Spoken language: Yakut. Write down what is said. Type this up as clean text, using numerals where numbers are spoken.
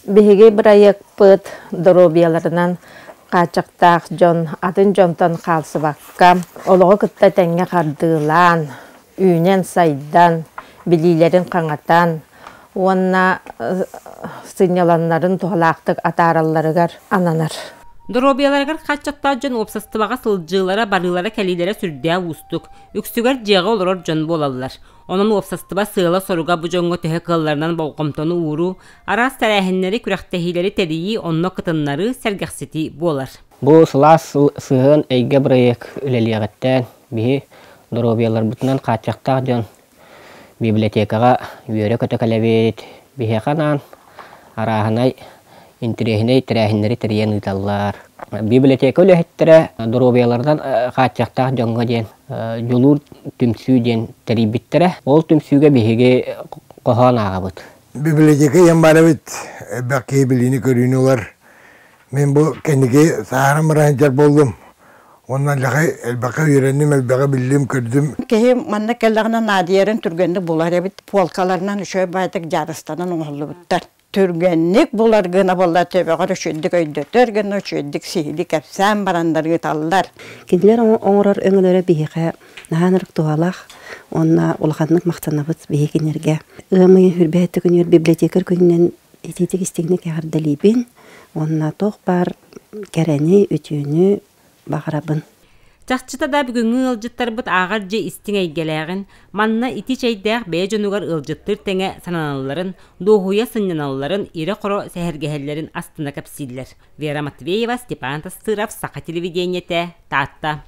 Биһиги бырайыакпыт доруобуйаларынан хааччахтаах дьон атын дьонтон хаалсыбакка, олоҕу кытта тэҥҥэ хардыылаан, үүнэн-сайдан, билиилэрин хаҥатан уонна сынньаланнарын туһалаахтык атааралларыгар ананар. Доруобуйаларыгар хааччахтаах дьон уопсастыбаҕа сылдьыылара, барыылара-кэлиилэрэ сүрдээх уустук. Үксүгэр дьиэҕэ олорор дьон буолаллар. Онон уопсастыба сыала-соруга бу дьоҥҥо төһө кыалларынан болҕомтону ууруу, араас тэрээһиннэри, күрэхтэһиилэри тэрийии, онно кытыннарыы, сэргэхситии буолар. Бу сылаас сыһыан эйгэ бырайыак үлэлиэҕиттэн биһи доруобуйаларбытынан хааччахтаах дьон библиотекаҕа үөрэ-көтө кэлэбит. Биһиэхэ анаан арааһынай интэриэһинэй тэрээһиннэри тэрийэн ыыталлар. Библиотека үлэһиттэрэ доруобуйаларынан хааччахтаах дьоҥҥо диэн Дьулуур түмсүү диэн тэрийбиттэрэ. Ол түмсүүгэ биһиги хоһоон ааҕабыт. Библиотека ийэм баар эбит, элбэх киһи билиини-көрүүнү ылар. Мин бу кэнники сааһыран баран сылдьар буоллум. Уонна элбэххэ үөрэнним, элбэҕи биллим, көрдүм. Киһи манна кэллэҕинэ наадыйарын түргэнник булар эбит. Полкаларынан үчүгэй баайдык дьаарыстанан оҥоһуллубуттар. Түргэнник булар гына буолла төбөҕөр үчүгэйдик өйдөтөр гына үчүгэйдик сиһилии кэпсээн бараннар ыыталлар. Кинилэр оҥорор өҥөлөрө биһиэхэ наһаа ынырык туһалаах уонна улаханнык махтанабыт биһи кинилэргэ. Ыам ыйын хүрбэһэттэ күнүгэр библиотекарь күнүнэн итиитик истиҥник эҕэрдэлиибин уонна туох баар кэрэни, үтүөнү баҕарабын. Чахчыта да бүгүҥҥү ыалдьыттарбыт ааҕар дьиэ истиҥ эйгэлээҕин, манна ити чэйдээх бэйэ дьонугар ыалдьыттыыр тэҥэ сананалларын, дуоһуйа сынньаналларын, ирэ-хоро сэһэргэһэллэрин астына кэпсииллэр. Вера Матвеева, Степан Тастыров, Саха телевидениетэ, Таатта.